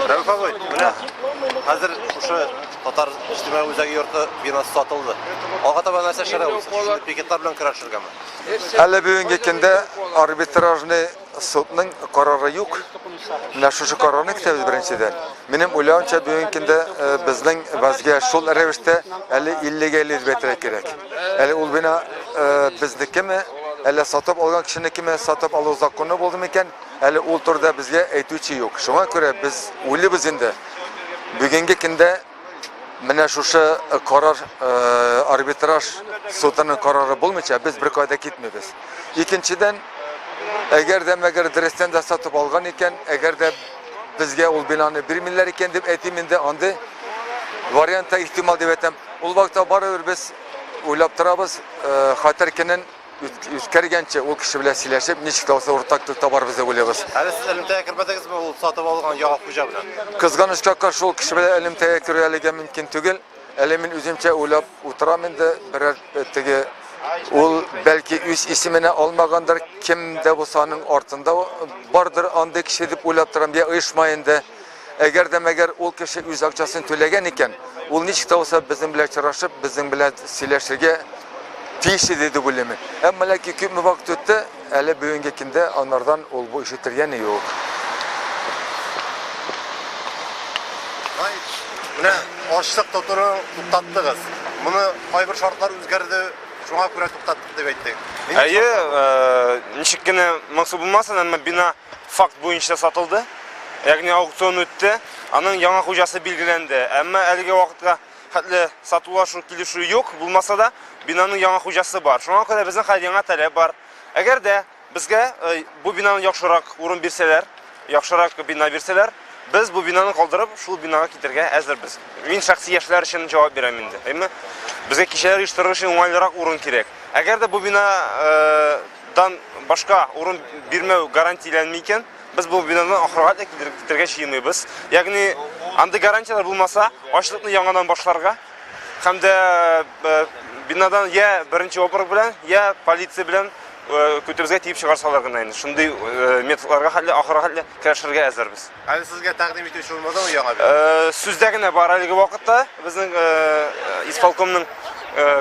Рәүф абый, менә хәзер шушы Татар иҗтимагый үзәге йорты бинасы сатылды. Алга таба нәрсә эшләргә уйлыйсыз? Шундый пикетлар белән көрәшергәме? Әле бүгенге көндә арбитражный судның карары юк. Менә шушы карарны көтәбез беренчедән. Минем уйлавымча, бүгенге көндә э, безнең вазгыять шул рәвештә әле 50-гә 50 дип әйтергә кирәк. Әле ул бина э, безнекеме, әллә сатып алган кешенекеме, сатып алу законы булды микән? Әле ул турыда безгә әйтүче юк. Шуңа күрә без уйлыйбыз инде. Бүгенге көндә менә шушы карар э, арбитраж судының карары булмыйча без беркая да китмибез. Икенчедән, әгәр дә мәгәр дөрестән дә сатып алган икән, әгәр дә безгә ул бинаны бирмиләр икән дип әйтим инде, андый вариант та ихтимал дип әйтәм. Ул вакытта барыбер без уйлап торабыз, э, хәтер көнен үткәргәнче ул кеше белән сөйләшеп, ничек тә булса уртак тел табарбыз дип уйлыйбыз. Әле сез элемтәгә кермәдегезме ул сатып алган яңа хуҗа белән? Кызганычка каршы, ул кеше белән элемтәгә керү әлегә мөмкин түгел. Әле мин үземчә уйлап утырам инде, берәр э, теге ул бәлки үз исеменә алмагандыр, кем дә булса аның артында бардыр андый кеше дип уйлап торам, я оешма инде. Әгәр дә мәгәр ул кеше үз акчасын түләгән икән, ул ничек тә булса безнең белән очрашып, безнең белән сөйләшергә тиеш иде дип уйлыйм. Әмма ләкин күпме вакыт үтте, әле бүгенге көндә анардан ул бу ишетелгәне юк. Менә ачлык тотуны туктаттыгыз. Моны кайбер шартлар үзгәрде, шуңа күрә туктаттык дип әйттең. Әйе, ничек кенә моңсу булмасын, әмма бина факт буенча сатылды. Ягъни аукцион үтте, аның яңа хуҗасы билгеләнде. Әмма әлеге вакытка хәтле сатулашу килешү юк, булмаса да, бинаның яңа хуҗасы бар. Шуңа күрә безнең хәзер яңа таләп бар. Әгәр дә безгә э, бу бинаны яхшырак урын бирсәләр, яхшырак бина бирсәләр, без бу бинаны калдырып, шул бинага китергә әзербез. Мин шәхси яшьләр өчен җавап бирәм инде. Әйме? Безгә кичәләр оештырыр өчен уңайлырак урын кирәк. Әгәр дә бу бина э, дан башка урын бирмәү гарантияләнми икән, без бу бинаны ахырга хәтле китерергә җыенмыйбыз. Ягъни андый гарантияләр булмаса, ачлыкны яңадан башларга һәм дә э, бинадан я беренче округ белән, я полиция белән э, көтебезгә тиеп чыгарсалар гына инде. Шундый э, методларга хәтле, ахырга хәтле көрәшергә әзербез. Әле сезгә тәкъдим итүче булмадымы яңа бина? Сүздә генә бар әлеге вакытта. Безнең исполкомның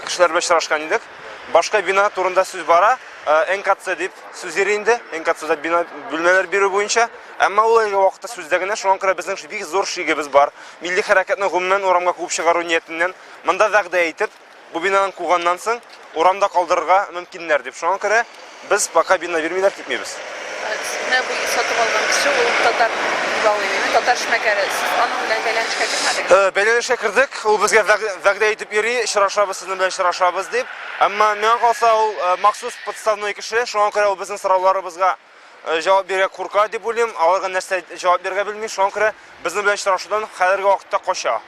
кешеләре белән очрашкан идек. Башка бина турында сүз бара. Э, НКЦ дип сүз йөри инде. НКЦда бина бүлмәләр бирү буенча. Әмма ул әлеге вакытта сүздә генә. Шуңа күрә безнең бик зур шигебез бар. Милли хәрәкәтне гомумән урамга куып чыгару ниятеннән монда вәгъдә итеп, бу бинаны куганнан соң урамда калдырырга мөмкиннәр дип. Шуңа күрә без пока бина бирмиләр, китмибез. Менә бу сатып алган кеше ул татар дип татар эшмәкәре. Сез аның белән бәйләнешкә кермәдегез? Э, бәйләнешкә кердек. Ул безгә вәгъдә итеп йөри, очрашабыз, сезнең белән очрашабыз дип. Әмма миңа калса ул э, махсус подставной кеше, шуңа күрә ул безнең сорауларыбызга э, җавап бирергә курка дип уйлыйм. Аларга нәрсә җавап бирергә белми, шуңа күрә безнең белән очрашудан хәзерге вакытта кача.